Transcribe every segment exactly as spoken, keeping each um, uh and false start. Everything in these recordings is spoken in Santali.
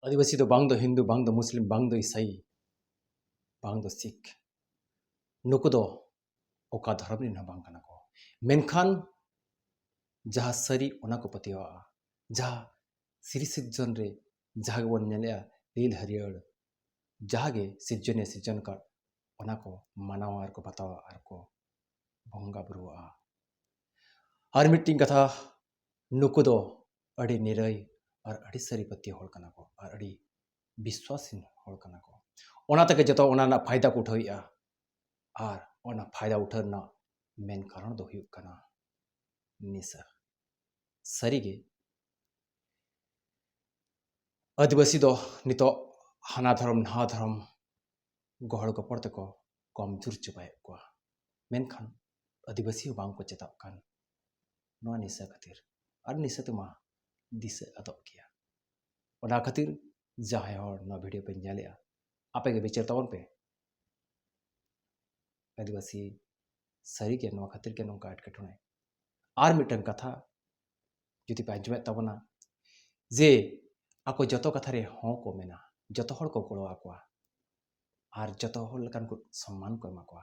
ᱟᱹᱫᱤᱵᱟᱹᱥᱤ ᱫᱚ ᱵᱟᱝ ᱫᱚ ᱦᱤᱱᱫᱩ, ᱵᱟᱝ ᱫᱚ ᱢᱩᱥᱞᱤᱢ, ᱵᱟᱝ ᱫᱚ ᱤᱥᱟᱹᱭ, ᱵᱟᱝ ᱫᱚ ᱥᱤᱠᱷ, ᱱᱩᱠᱩ ᱫᱚ ᱚᱠᱟ ᱫᱷᱚᱨᱚᱢ ᱨᱮᱱ ᱦᱚᱸ ᱵᱟᱝ ᱠᱟᱱᱟ ᱠᱚ᱾ ᱢᱮᱱᱠᱷᱟᱱ ᱡᱟᱦᱟᱸ ᱥᱟᱹᱨᱤ, ᱚᱱᱟ ᱠᱚ ᱯᱟᱹᱛᱭᱟᱹᱣᱟᱜᱼᱟ᱾ ᱡᱟᱦᱟᱸ ᱥᱤᱨᱤ ᱥᱤᱨᱡᱚᱱ ᱨᱮ ᱡᱟᱦᱟᱸ ᱜᱮᱵᱚᱱ ᱧᱮᱞᱮᱜᱼᱟ, ᱞᱤᱞ ᱦᱟᱹᱨᱭᱟᱹᱲ, ᱡᱟᱦᱟᱸ ᱜᱮ ᱥᱤᱨᱡᱚᱱᱮ ᱥᱤᱨᱡᱚᱱ ᱟᱠᱟᱫ, ᱚᱱᱟ ᱠᱚ ᱢᱟᱱᱟᱣᱟ ᱟᱨ ᱠᱚ ᱵᱟᱛᱟᱣᱟ ᱟᱨ ᱠᱚ ᱵᱚᱸᱜᱟ ᱵᱩᱨᱩᱣᱟᱜᱼᱟ᱾ ᱟᱨ ᱢᱤᱫᱴᱤᱱ ᱠᱟᱛᱷᱟ, ᱱᱩᱠᱩ ᱫᱚ ᱟᱹᱰᱤ ᱱᱤᱨᱟᱹᱭ ᱟᱨ ᱟᱹᱰᱤ ᱥᱟᱹᱨᱤ ᱯᱟᱹᱛᱭᱟᱹᱣ ᱦᱚᱲ ᱠᱟᱱᱟ ᱠᱚ ᱟᱨ ᱟᱹᱰᱤ ᱵᱤᱥᱣᱟᱥᱤᱱ ᱦᱚᱲ ᱠᱟᱱᱟ ᱠᱚ᱾ ᱚᱱᱟ ᱛᱮᱜᱮ ᱡᱚᱛᱚ ᱚᱱᱟ ᱨᱮᱱᱟᱜ ᱯᱷᱟᱭᱫᱟ ᱠᱚ ᱩᱴᱷᱟᱹᱣᱮᱫᱼᱟ᱾ ᱟᱨ ᱚᱱᱟ ᱯᱷᱟᱭᱫᱟ ᱩᱴᱷᱟᱹᱣ ᱨᱮᱱᱟᱜ ᱢᱮᱱ ᱠᱟᱨᱚᱱ ᱫᱚ ᱦᱩᱭᱩᱜ ᱠᱟᱱᱟ ᱱᱤᱥᱟᱹ᱾ ᱥᱟᱹᱨᱤᱜᱮ, ᱟᱹᱫᱤᱵᱟᱹᱥᱤ ᱫᱚ ᱱᱤᱛᱚᱜ ᱦᱟᱱᱟ ᱫᱷᱚᱨᱚᱢ ᱱᱟᱣᱟ ᱫᱷᱚᱨᱚᱢ ᱜᱚᱦᱚᱲ ᱜᱚᱯᱚᱲ ᱛᱮᱠᱚ ᱠᱚᱢᱡᱳᱨ ᱪᱟᱵᱟᱭᱮᱫ ᱠᱚᱣᱟ᱾ ᱢᱮᱱᱠᱷᱟᱱ ᱟᱹᱫᱤᱵᱟᱹᱥᱤ ᱦᱚᱸ ᱵᱟᱝ ᱠᱚ ᱪᱮᱛᱟᱜ ᱠᱟᱱ ᱱᱚᱣᱟ ᱱᱤᱥᱟᱹ ᱠᱷᱟᱹᱛᱤᱨ᱾ ᱟᱨ ᱱᱤᱥᱟᱹ ᱛᱮᱢᱟ ᱫᱤᱥᱟᱹ ᱟᱫᱚᱜ ᱜᱮᱭᱟ᱾ ᱚᱱᱟ ᱠᱷᱟᱹᱛᱤᱨ ᱡᱟᱦᱟᱸᱭ ᱦᱚᱲ ᱱᱚᱣᱟ ᱵᱷᱤᱰᱤᱭᱳ ᱯᱮ ᱧᱮᱞᱮᱜᱼᱟ, ᱟᱯᱮ ᱜᱮ ᱵᱤᱪᱟᱹᱨ ᱛᱟᱵᱚᱱ ᱯᱮ᱾ ᱟᱹᱫᱤᱵᱟᱹᱥᱤ ᱥᱟᱹᱨᱤᱜᱮ ᱱᱚᱣᱟ ᱠᱷᱟᱹᱛᱤᱨ ᱜᱮ ᱱᱚᱝᱠᱟ ᱮᱴᱠᱮᱴᱚᱬᱮ᱾ ᱟᱨ ᱢᱤᱫᱴᱟᱝ ᱠᱟᱛᱷᱟ ᱡᱩᱫᱤ ᱯᱮ ᱟᱸᱡᱚᱢᱮᱫ ᱛᱟᱵᱚᱱᱟ, ᱡᱮ ᱟᱠᱚ ᱡᱚᱛᱚ ᱠᱟᱛᱷᱟ ᱨᱮ ᱦᱚᱸ ᱠᱚ ᱢᱮᱱᱟ, ᱡᱚᱛᱚ ᱦᱚᱲ ᱠᱚ ᱜᱚᱲᱚ ᱟᱠᱚᱣᱟ ᱟᱨ ᱡᱚᱛᱚ ᱦᱚᱲ ᱞᱮᱠᱟᱱ ᱠᱚ ᱥᱚᱢᱢᱟᱱ ᱠᱚ ᱮᱢᱟ ᱠᱚᱣᱟ᱾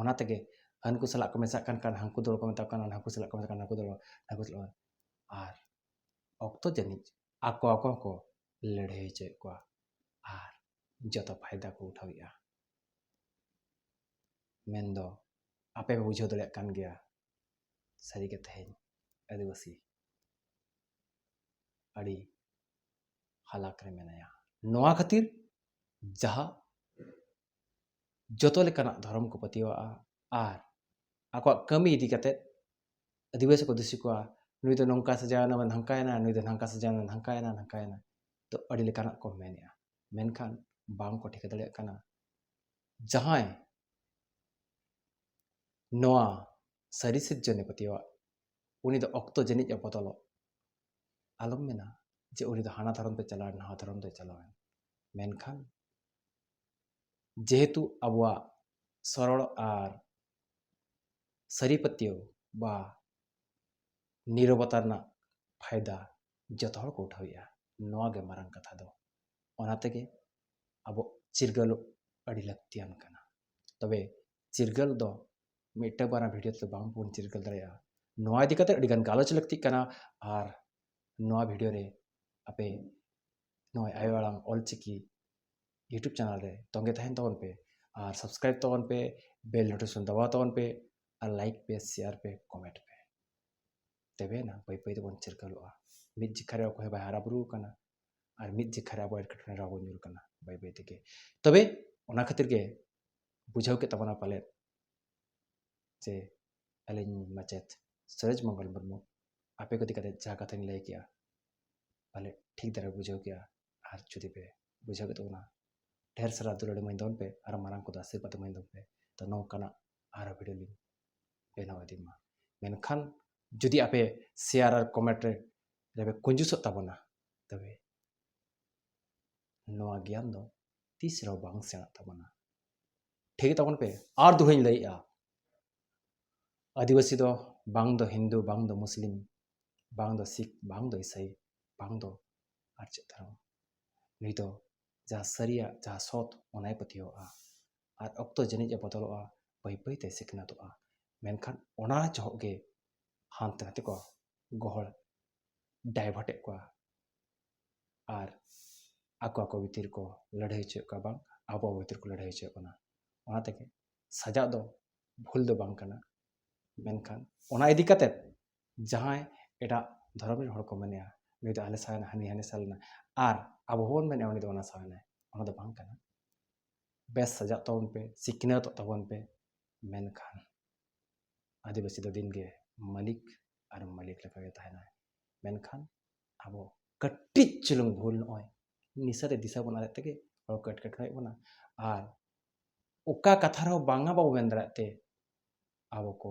ᱚᱱᱟ ᱛᱮᱜᱮ ᱦᱟᱹᱱᱠᱩ ᱥᱟᱞᱟᱜ ᱠᱚ ᱢᱮᱥᱟᱜ ᱠᱟᱱ ᱠᱷᱟᱱ ᱦᱟᱹᱱᱠᱩ ᱫᱚᱞ ᱠᱚ ᱢᱮᱛᱟ ᱠᱚ ᱠᱟᱱᱟ, ᱦᱟᱹᱱᱠᱩ ᱥᱟᱞᱟᱜ ᱠᱚ ᱢᱮᱥᱟᱜ ᱠᱟᱱ ᱦᱟᱹᱱᱠᱩ ᱫᱚᱞ, ᱦᱟᱹᱱᱠᱩ ᱥᱟᱞᱟᱜ, ᱟᱨ ᱚᱠᱛᱚ ᱡᱟᱹᱱᱤᱡ ᱟᱠᱚ ᱟᱠᱚ ᱦᱚᱸᱠᱚ ᱞᱟᱹᱲᱦᱟᱹᱭ ᱦᱚᱪᱚᱭᱮᱫ ᱠᱚᱣᱟ ᱟᱨ ᱡᱚᱛᱚ ᱯᱷᱟᱭᱫᱟ ᱠᱚ ᱩᱴᱷᱟᱹᱣᱮᱫᱼᱟ᱾ ᱢᱮᱱᱫᱚ ᱟᱯᱮ ᱯᱮ ᱵᱩᱡᱷᱟᱹᱣ ᱫᱟᱲᱮᱭᱟᱜ ᱠᱟᱱ ᱜᱮᱭᱟ, ᱥᱟᱹᱨᱤᱜᱮ ᱛᱮᱦᱮᱧ ᱟᱹᱫᱤᱵᱟᱹᱥᱤ ᱟᱹᱰᱤ ᱦᱟᱞᱟᱠ ᱨᱮ ᱢᱮᱱᱟᱭᱟ᱾ ᱱᱚᱣᱟ ᱠᱷᱟᱹᱛᱤᱨ ᱡᱟᱦᱟᱸ ᱡᱚᱛᱚ ᱞᱮᱠᱟᱱᱟᱜ ᱫᱷᱚᱨᱚᱢ ᱠᱚ ᱯᱟᱹᱛᱭᱟᱹᱣᱟᱜᱼᱟ ᱟᱨ ᱟᱠᱚᱣᱟᱜ ᱠᱟᱹᱢᱤ ᱤᱫᱤ ᱠᱟᱛᱮᱫ ᱟᱹᱫᱤᱵᱟᱹᱥᱤ ᱠᱚ ᱫᱩᱥᱤ ᱠᱚᱣᱟ, ᱱᱩᱭ ᱫᱚ ᱱᱚᱝᱠᱟ ᱥᱟᱡᱟᱣ ᱮᱱᱟ, ᱱᱚᱝᱠᱟᱭᱮᱱᱟ, ᱱᱩᱭ ᱫᱚ ᱱᱚᱝᱠᱟ ᱥᱟᱡᱟᱣ ᱮᱱᱟ, ᱱᱚᱝᱠᱟᱭᱮᱱᱟ, ᱱᱚᱝᱠᱟᱭᱮᱱᱟ᱾ ᱛᱚ ᱟᱹᱰᱤ ᱞᱮᱠᱟᱱᱟᱜ ᱠᱚ ᱢᱮᱱᱮᱜᱼᱟ, ᱢᱮᱱᱠᱷᱟᱱ ᱵᱟᱝ ᱠᱚ ᱴᱷᱤᱠᱟᱹ ᱫᱟᱲᱮᱭᱟᱜ ᱠᱟᱱᱟ ᱡᱟᱦᱟᱸᱭ ᱱᱚᱣᱟ ᱥᱟᱹᱨᱤ ᱥᱤᱨᱡᱚᱱᱮ ᱯᱟᱹᱛᱭᱟᱹᱣᱟᱜ, ᱩᱱᱤ ᱫᱚ ᱚᱠᱛᱚ ᱡᱟᱹᱱᱤᱡ ᱮ ᱵᱚᱫᱚᱞᱚᱜ᱾ ᱟᱞᱚᱢ ᱢᱮᱱᱟ ᱡᱮ ᱩᱱᱤ ᱫᱚ ᱦᱟᱱᱟ ᱫᱷᱚᱨᱚᱢ ᱛᱮ ᱪᱟᱞᱟᱣ ᱮᱱ, ᱱᱟᱣᱟ ᱫᱷᱚᱨᱚᱢ ᱛᱮ ᱪᱟᱞᱟᱣ ᱮᱱ᱾ ᱢᱮᱱᱠᱷᱟᱱ ᱡᱮᱦᱮᱛᱩ ᱟᱵᱚᱣᱟᱜ ᱥᱚᱨᱚᱲ ᱟᱨ ᱥᱟᱹᱨᱤ ᱯᱟᱹᱛᱭᱟᱹᱣ ᱵᱟ ᱱᱤᱨᱚᱵᱚᱛᱟ ᱨᱮᱱᱟᱜ ᱯᱷᱟᱭᱫᱟ ᱡᱚᱛᱚ ᱦᱚᱲ ᱠᱚ ᱩᱴᱷᱟᱹᱣᱮᱫᱼᱟ, ᱱᱚᱣᱟ ᱜᱮ ᱢᱟᱨᱟᱝ ᱠᱟᱛᱷᱟ ᱫᱚ᱾ ᱚᱱᱟ ᱛᱮᱜᱮ ᱟᱵᱚ ᱪᱤᱨᱜᱟᱹᱞᱚᱜ ᱟᱹᱰᱤ ᱞᱟᱹᱠᱛᱤᱭᱟᱱ ᱠᱟᱱᱟ᱾ ᱛᱚᱵᱮ ᱪᱤᱨᱜᱟᱹᱞ ᱫᱚ ᱢᱤᱫᱴᱟᱝ ᱵᱟᱨᱭᱟ ᱵᱷᱤᱰᱤᱭᱳ ᱛᱮᱫᱚ ᱵᱟᱝ ᱵᱚᱱ ᱪᱤᱨᱜᱟᱹᱞ ᱫᱟᱲᱮᱭᱟᱜᱼᱟ᱾ ᱱᱚᱣᱟ ᱤᱫᱤ ᱠᱟᱛᱮ ᱟᱹᱰᱤ ᱜᱟᱱ ᱜᱟᱞᱚᱪ ᱞᱟᱹᱠᱛᱤᱜ ᱠᱟᱱᱟ᱾ ᱟᱨ ᱱᱚᱣᱟ ᱵᱷᱤᱰᱤᱭᱳ ᱨᱮ ᱟᱯᱮ ᱱᱚᱜᱼᱚᱭ ᱟᱭᱳ ᱟᱲᱟᱝ ᱚᱞᱪᱤᱠᱤ YouTube ᱪᱮᱱᱮᱞ ᱨᱮ ᱛᱚᱸᱜᱮ ᱛᱟᱦᱮᱱ ᱛᱟᱵᱚᱱ ᱯᱮ, ᱟᱨ ᱥᱟᱵᱥᱠᱨᱟᱭᱤᱵ ᱛᱟᱵᱚᱱ ᱯᱮ, ᱵᱮᱞ ᱱᱳᱴᱤᱯᱷᱤᱠᱮᱥᱚᱱ ᱫᱟᱵᱟᱣ ᱛᱟᱵᱚᱱ ᱯᱮ, ᱟᱨ ᱞᱟᱭᱤᱠ ᱯᱮ, ᱥᱮᱭᱟᱨ ᱯᱮ, ᱠᱚᱢᱮᱱᱴ ᱯᱮ᱾ ᱛᱚᱵᱮ ᱮᱱᱟ ᱵᱟᱹᱭ ᱵᱟᱹᱭ ᱛᱮᱵᱚᱱ ᱪᱤᱨᱜᱟᱹᱞᱚᱜᱼᱟ᱾ ᱢᱤᱫ ᱡᱚᱠᱷᱟ ᱨᱮ ᱚᱠᱚᱭ ᱦᱚᱸ ᱵᱟᱭ ᱦᱟᱨᱟ ᱵᱩᱨᱩ ᱟᱠᱟᱱᱟ, ᱟᱨ ᱢᱤᱫ ᱡᱚᱠᱷᱟ ᱨᱮ ᱟᱵᱚ ᱮᱴᱠᱮᱴᱚᱬᱮ ᱨᱮ ᱵᱚᱱ ᱧᱩᱨ ᱠᱟᱱᱟ ᱵᱟᱹᱭ ᱵᱟᱹᱭ ᱛᱮᱜᱮ᱾ ᱛᱚᱵᱮ ᱚᱱᱟ ᱠᱷᱟᱹᱛᱤᱨ ᱜᱮ ᱵᱩᱡᱷᱟᱹᱣ ᱠᱮᱫ ᱛᱟᱵᱚᱱᱟ ᱯᱟᱞᱮᱫ ᱡᱮ ᱟᱹᱞᱤᱧ ᱢᱟᱪᱮᱫ ᱥᱩᱨᱚᱡᱽ ᱢᱚᱝᱜᱚᱞ ᱢᱩᱨᱢᱩ ᱟᱯᱮ ᱠᱚ ᱤᱫᱤ ᱠᱟᱛᱮ ᱡᱟᱦᱟᱸ ᱠᱟᱛᱷᱟᱧ ᱞᱟᱹᱭ ᱠᱮᱜᱼᱟ, ᱯᱟᱞᱮᱫ ᱴᱷᱤᱠ ᱫᱷᱟᱨᱟ ᱵᱩᱡᱷᱟᱹᱣ ᱠᱮᱜᱼᱟ᱾ ᱟᱨ ᱡᱩᱫᱤ ᱯᱮ ᱵᱩᱡᱷᱟᱹᱣ ᱠᱮᱫ ᱛᱟᱵᱚᱱᱟ, ᱰᱷᱮᱨ ᱥᱟᱨᱟ ᱫᱩᱞᱟᱹᱲ ᱮᱢᱟᱹᱧ ᱛᱟᱵᱚᱱ ᱯᱮ, ᱟᱨ ᱢᱟᱨᱟᱝ ᱠᱚᱫᱚ ᱟᱥᱤᱨᱵᱟᱫᱽ ᱮᱢᱟᱹᱧ ᱛᱟᱵᱚᱱ ᱯᱮ᱾ ᱛᱚ ᱱᱚᱝᱠᱟᱱᱟᱜ ᱟᱨᱦᱚᱸ ᱵᱷᱤᱰᱤᱭᱳ ᱞᱤᱧ ᱵᱮᱱᱟᱣ ᱤᱫᱤ ᱢᱟ᱾ ᱢᱮᱱᱠᱷᱟᱱ ᱡᱩᱫᱤ ᱟᱯᱮ ᱥᱮᱭᱟᱨ ᱟᱨ ᱠᱚᱢᱮᱱᱴ ᱨᱮ ᱨᱮᱯᱮ ᱠᱩᱸᱡᱩᱥᱚᱜ ᱛᱟᱵᱚᱱᱟ, ᱛᱚᱵᱮ ᱱᱚᱣᱟ ᱜᱮᱭᱟᱱ ᱫᱚ ᱛᱤᱥ ᱨᱮᱦᱚᱸ ᱵᱟᱝ ᱥᱮᱬᱟᱜ ᱛᱟᱵᱚᱱᱟ᱾ ᱴᱷᱤᱠ ᱛᱟᱵᱚᱱ ᱯᱮ᱾ ᱟᱨ ᱫᱚᱦᱲᱟᱧ ᱞᱟᱹᱭᱮᱜᱼᱟ, ᱟᱹᱫᱤᱵᱟᱹᱥᱤ ᱫᱚ ᱵᱟᱝ ᱫᱚ ᱦᱤᱱᱫᱩ, ᱵᱟᱝ ᱫᱚ ᱢᱩᱥᱞᱤᱢ, ᱵᱟᱝ ᱫᱚ ᱥᱤᱠᱷ, ᱵᱟᱝ ᱫᱚ ᱤᱥᱟᱹᱭ, ᱵᱟᱝ ᱫᱚ ᱟᱨ ᱪᱮᱫ ᱫᱷᱚᱨᱚᱢ᱾ ᱱᱩᱭ ᱫᱚ ᱡᱟᱦᱟᱸ ᱥᱟᱹᱨᱤᱭᱟᱜ, ᱡᱟᱦᱟᱸ ᱥᱚᱛ, ᱚᱱᱟᱭ ᱯᱟᱹᱛᱭᱟᱹᱣᱟᱜᱼᱟ᱾ ᱟᱨ ᱚᱠᱛᱚ ᱡᱟᱹᱱᱤᱡ ᱮ ᱵᱚᱫᱚᱞᱚᱜᱼᱟ, ᱵᱟᱹᱭ ᱵᱟᱹᱭ ᱛᱮ ᱥᱤᱠᱷᱱᱟᱹᱛᱚᱜᱼᱟ᱾ ᱢᱮᱱᱠᱷᱟᱱ ᱚᱱᱟ ᱡᱚᱦᱚᱜ ᱜᱮ ᱦᱟᱱᱛᱮ ᱱᱟᱛᱮ ᱠᱚ ᱜᱚᱦᱚᱲ divert ᱮᱫ ᱠᱚᱣᱟ ᱟᱨ ᱟᱠᱚ ᱟᱠᱚ ᱵᱷᱤᱛᱤᱨ ᱠᱚ ᱞᱟᱹᱲᱦᱟᱹᱭ ᱦᱚᱪᱚᱭᱮᱫ ᱠᱚᱣᱟ, ᱵᱟᱝ ᱟᱵᱚ ᱟᱵᱚ ᱵᱷᱤᱛᱤᱨ ᱠᱚ ᱞᱟᱹᱲᱦᱟᱹᱭ ᱦᱚᱪᱚᱭᱮᱫ ᱵᱚᱱᱟ᱾ ᱚᱱᱟ ᱛᱮᱜᱮ ᱥᱟᱡᱟᱜ ᱫᱚ ᱵᱷᱩᱞ ᱫᱚ ᱵᱟᱝ ᱠᱟᱱᱟ, ᱢᱮᱱᱠᱷᱟᱱ ᱚᱱᱟ ᱤᱫᱤ ᱠᱟᱛᱮ ᱡᱟᱦᱟᱸᱭ ᱮᱴᱟᱜ ᱫᱷᱚᱨᱚᱢ ᱨᱮᱱ ᱦᱚᱲ ᱠᱚ ᱢᱮᱱᱮᱜᱼᱟ, ᱱᱩᱭ ᱫᱚ ᱟᱞᱮ ᱥᱟᱶ ᱮᱱᱟ, ᱦᱟᱹᱱᱤ ᱦᱟᱹᱱᱤ ᱥᱟᱶ ᱞᱮᱱᱟ, ᱟᱨ ᱟᱵᱚ ᱦᱚᱸᱵᱚᱱ ᱢᱮᱱᱮᱜᱼᱟ ᱩᱱᱤ ᱫᱚ ᱚᱱᱟ ᱥᱟᱶ ᱮᱱᱟᱭ, ᱚᱱᱟ ᱫᱚ ᱵᱟᱝ ᱠᱟᱱᱟ᱾ ᱵᱮᱥ ᱥᱟᱡᱟᱜ ᱛᱟᱵᱚᱱ ᱯᱮ, ᱥᱤᱠᱷᱱᱟᱹᱛᱚᱜ ᱛᱟᱵᱚᱱ ᱯᱮ, ᱢᱮᱱᱠᱷᱟᱱ ᱟᱹᱫᱤᱵᱟᱹᱥᱤ ᱫᱚ ᱫᱤᱱᱜᱮ ᱢᱟᱹᱞᱤᱠ ᱟᱨ ᱢᱟᱹᱞᱤᱠ ᱞᱮᱠᱟᱜᱮ ᱛᱟᱦᱮᱱᱟᱭ᱾ ᱢᱮᱱᱠᱷᱟᱱ ᱟᱵᱚ ᱠᱟᱹᱴᱤᱡ ᱪᱩᱞᱩᱝ ᱵᱷᱩᱞ, ᱱᱚᱜᱼᱚᱭ ᱱᱤᱥᱟᱹ ᱨᱮ ᱫᱤᱥᱟᱹ ᱵᱚᱱ ᱟᱫᱮᱜ ᱛᱮᱜᱮ ᱦᱚᱲ ᱠᱚ ᱮᱴᱠᱮᱴᱚᱬᱮᱭᱮᱫ ᱵᱚᱱᱟ᱾ ᱟᱨ ᱚᱠᱟ ᱠᱟᱛᱷᱟ ᱨᱮᱦᱚᱸ ᱵᱟᱝᱟ ᱵᱟᱵᱚ ᱢᱮᱱ ᱫᱟᱲᱮᱭᱟᱜ ᱛᱮ ᱟᱵᱚ ᱠᱚ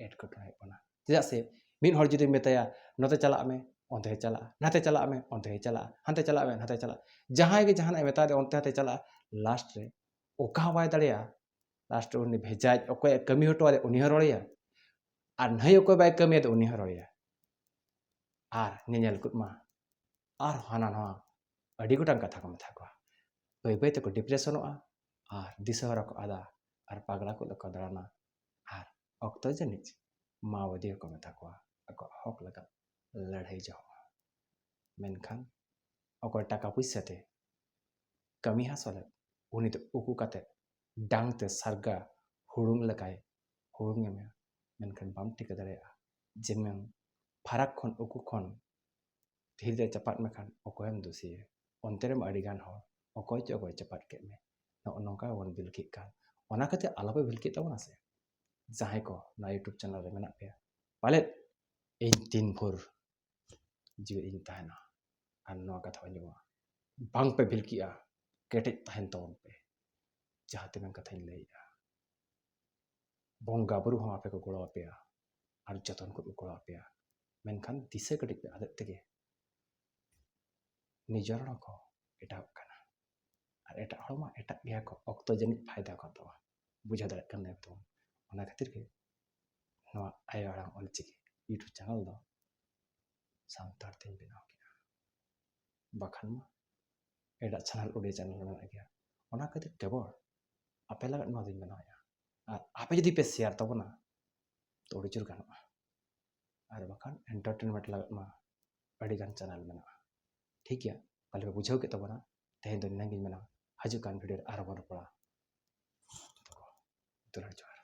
ᱮᱴᱠᱮᱴᱚᱬᱮᱭᱮᱫ ᱵᱚᱱᱟ᱾ ᱪᱮᱫᱟᱜ ᱥᱮ ᱢᱤᱫ ᱦᱚᱲ ᱡᱩᱫᱤᱢ ᱢᱮᱛᱟᱭᱟ, "ᱱᱚᱛᱮ ᱪᱟᱞᱟᱜ ᱢᱮ", ᱚᱱᱛᱮ ᱦᱚᱸᱭ ᱪᱟᱞᱟᱜᱼᱟ, "ᱱᱟᱛᱮ ᱪᱟᱞᱟᱜ ᱢᱮ", ᱚᱱᱛᱮ ᱦᱚᱸᱭ ᱪᱟᱞᱟᱜᱼᱟ, "ᱦᱟᱱᱛᱮ ᱪᱟᱞᱟᱜ ᱢᱮ", ᱱᱟᱛᱮ ᱪᱟᱞᱟᱜᱼᱟ᱾ ᱡᱟᱦᱟᱸᱭ ᱜᱮ ᱡᱟᱦᱟᱱᱟᱜ ᱮ ᱢᱮᱛᱟ ᱫᱮᱭᱟ, ᱚᱱᱛᱮ ᱦᱟᱱᱛᱮ ᱪᱟᱞᱟᱜᱼᱟ, ᱞᱟᱥᱴ ᱨᱮ ᱚᱠᱟ ᱦᱚᱸ ᱵᱟᱭ ᱫᱟᱲᱮᱭᱟᱜᱼᱟ᱾ ᱞᱟᱥᱴ ᱨᱮ ᱩᱱᱤ ᱵᱷᱮᱡᱟᱭᱤᱡ ᱚᱠᱚᱭᱮ ᱠᱟᱹᱢᱤ ᱦᱚᱴᱚ ᱟᱫᱮ, ᱩᱱᱤ ᱦᱚᱸ ᱨᱚᱲᱮᱭᱟ, ᱟᱨ ᱱᱟᱹᱭ ᱚᱠᱚᱭ ᱵᱟᱭ ᱠᱟᱹᱢᱤᱭᱟ, ᱩᱱᱤ ᱦᱚᱸ ᱨᱚᱲᱮᱭᱟ᱾ ᱟᱨ ᱧᱮᱧᱮᱞ ᱠᱚᱫ ᱢᱟ ᱟᱨ ᱦᱟᱱᱟ ᱱᱚᱣᱟ ᱟᱹᱰᱤ ᱜᱚᱴᱟᱝ ᱠᱟᱛᱷᱟ ᱠᱚ ᱢᱮᱛᱟ ᱠᱚᱣᱟ᱾ ᱵᱟᱹᱭ ᱵᱟᱹᱭ ᱛᱮᱠᱚ ᱰᱤᱯᱨᱮᱥᱚᱱᱚᱜᱼᱟ ᱟᱨ ᱫᱤᱥᱟᱹ ᱦᱚᱨᱟ ᱠᱚ ᱟᱫᱟ ᱟᱨ ᱯᱟᱜᱽᱞᱟ ᱠᱚ ᱞᱮᱠᱟ ᱫᱟᱬᱟᱱᱟ᱾ ᱟᱨ ᱚᱠᱛᱚ ᱡᱟᱹᱱᱤᱡ ᱢᱟᱣᱵᱟᱫᱤ ᱦᱚᱸᱠᱚ ᱢᱮᱛᱟ ᱠᱚᱣᱟ, ᱟᱠᱚᱣᱟᱜ ᱦᱚᱠ ᱞᱟᱹᱜᱤᱫ ᱞᱟᱹᱲᱦᱟᱹᱭ ᱡᱚᱦᱚᱜᱼᱟ᱾ ᱢᱮᱱᱠᱷᱟᱱ ᱚᱠᱚᱭ ᱴᱟᱠᱟ ᱯᱩᱭᱥᱟᱹ ᱛᱮ ᱠᱟᱹᱢᱤ ᱦᱟᱥᱚᱞᱮᱫ, ᱩᱱᱤ ᱫᱚ ᱩᱠᱩ ᱠᱟᱛᱮ ᱰᱟᱝ ᱛᱮ ᱥᱟᱨᱜᱟ ᱦᱩᱲᱩᱝ ᱞᱮᱠᱟᱭ ᱦᱩᱲᱩᱝ ᱮᱢᱟ, ᱢᱮᱱᱠᱷᱟᱱ ᱵᱟᱢ ᱴᱷᱤᱠᱟᱹ ᱫᱟᱲᱮᱭᱟᱜᱼᱟ᱾ ᱡᱮᱢᱚᱱ ᱯᱷᱟᱨᱟᱠ ᱠᱷᱚᱱ ᱩᱠᱩ ᱠᱷᱚᱱ ᱫᱷᱤᱨᱤ ᱨᱮ ᱪᱟᱯᱟᱫ ᱢᱮᱠᱷᱟᱱ ᱚᱠᱚᱭᱮᱢ ᱫᱩᱥᱤᱭᱟ? ᱚᱱᱛᱮ ᱨᱮᱢᱟ ᱟᱹᱰᱤ ᱜᱟᱱ ᱦᱚᱲ ᱚᱠᱚᱭ ᱪᱚ ᱚᱠᱚᱭ ᱪᱟᱯᱟᱫ ᱠᱮᱫ ᱢᱮ᱾ ᱱᱚᱜᱼᱚ ᱱᱚᱝᱠᱟ ᱵᱚᱱ ᱵᱤᱞᱠᱤᱜ ᱠᱟᱱ᱾ ᱚᱱᱟ ᱠᱷᱟᱹᱛᱤᱨ ᱟᱞᱚᱯᱮ ᱵᱤᱞᱠᱤᱜ ᱛᱟᱵᱚᱱᱟ ᱥᱮ᱾ ᱡᱟᱦᱟᱸᱭ ᱠᱚ ᱱᱚᱣᱟ YouTube ᱪᱮᱱᱮᱞ ᱨᱮ ᱢᱮᱱᱟᱜ ᱯᱮᱭᱟ, ᱯᱟᱞᱮᱫ ᱤᱧ ᱛᱤᱱ ᱵᱷᱳᱨ ᱡᱤᱣᱮᱫ ᱤᱧ ᱛᱟᱦᱮᱱᱟ ᱟᱨ ᱱᱚᱣᱟ ᱠᱟᱛᱷᱟ ᱟᱸᱡᱚᱢᱟ, ᱵᱟᱝ ᱯᱮ ᱵᱤᱞᱠᱤᱜᱼᱟ, ᱠᱮᱴᱮᱡ ᱛᱟᱦᱮᱱ ᱛᱟᱵᱚᱱ ᱯᱮ᱾ ᱡᱟᱦᱟᱸ ᱛᱤᱱᱟᱹᱜ ᱠᱟᱛᱷᱟᱧ ᱞᱟᱹᱭᱮᱜᱼᱟ, ᱵᱚᱸᱜᱟ ᱵᱩᱨᱩ ᱦᱚᱸ ᱟᱯᱮ ᱠᱚ ᱜᱚᱲᱚ ᱟᱯᱮᱭᱟ ᱟᱨ ᱡᱚᱛᱚᱱ ᱠᱚ ᱜᱚᱲᱚ ᱟᱯᱮᱭᱟ, ᱢᱮᱱᱠᱷᱟᱱ ᱫᱤᱥᱟᱹ ᱠᱟᱹᱴᱤᱡ ᱯᱮ ᱟᱫᱮᱜ ᱛᱮᱜᱮ ᱱᱤᱡᱮᱨ ᱦᱚᱲ ᱠᱚ ᱮᱴᱟᱜ ᱠᱟᱱᱟ᱾ ᱟᱨ ᱮᱴᱟᱜ ᱦᱚᱲ ᱢᱟ ᱮᱴᱟᱜ ᱜᱮᱭᱟ ᱠᱚ, ᱚᱠᱛᱚ ᱡᱟᱹᱱᱤᱡ ᱯᱷᱟᱭᱫᱟ ᱠᱚ ᱦᱟᱛᱟᱣᱟ᱾ ᱵᱩᱡᱷᱟᱹᱣ ᱫᱟᱲᱮᱭᱟᱜ ᱠᱟᱱ ᱜᱮᱭᱟ ᱛᱚ᱾ ᱚᱱᱟ ᱠᱷᱟᱹᱛᱤᱨ ᱜᱮ ᱱᱚᱣᱟ ᱟᱭᱳ ᱟᱲᱟᱝ ᱚᱞᱪᱤᱠᱤ YouTube ᱪᱮᱱᱮᱞ ᱫᱚ ᱥᱟᱱᱛᱟᱲ ᱛᱤᱧ ᱵᱮᱱᱟᱣ ᱠᱮᱫᱟ, ᱵᱟᱠᱷᱟᱱ ᱢᱟ ᱮᱴᱟᱜ ᱪᱮᱱᱮᱞ, ᱳᱰᱤᱭᱟ ᱪᱮᱱᱮᱞ ᱢᱮᱱᱟᱜ ᱜᱮᱭᱟ᱾ ᱚᱱᱟ ᱠᱷᱟᱹᱛᱤᱨ ᱠᱮᱵᱚᱞ ᱟᱯᱮ ᱞᱟᱹᱜᱤᱫ ᱱᱚᱣᱟ ᱫᱚᱧ ᱵᱮᱱᱟᱣᱮᱫᱼᱟ᱾ ᱟᱨ ᱟᱯᱮ ᱡᱩᱫᱤ ᱯᱮ ᱥᱮᱭᱟᱨ ᱛᱟᱵᱚᱱᱟ ᱛᱚ ᱟᱹᱰᱤ ᱡᱳᱨ ᱜᱟᱱᱚᱜᱼᱟ᱾ ᱟᱨ ᱵᱟᱠᱷᱟᱱ ᱮᱱᱴᱟᱨᱴᱮᱱᱢᱮᱱᱴ ᱞᱟᱹᱜᱤᱫ ᱢᱟ ᱟᱹᱰᱤ ᱜᱟᱱ ᱪᱮᱱᱮᱞ ᱢᱮᱱᱟᱜᱼᱟ᱾ ᱴᱷᱤᱠ ᱜᱮᱭᱟ, ᱯᱟᱞᱮ ᱯᱮ ᱵᱩᱡᱷᱟᱹᱣ ᱠᱮᱫ ᱛᱟᱵᱚᱱᱟ᱾ ᱛᱮᱦᱮᱧ ᱫᱚ ᱱᱤᱱᱟᱹᱜ ᱜᱤᱧ ᱢᱮᱱᱟ, ᱦᱤᱡᱩᱜ ᱠᱟᱱ ᱵᱷᱤᱰᱤᱭᱳ ᱨᱮ ᱟᱨᱦᱚᱸ ᱵᱚᱱ ᱨᱚᱯᱚᱲᱟ᱾ ᱫᱩᱞᱟᱹᱲ ᱡᱚᱦᱟᱨ᱾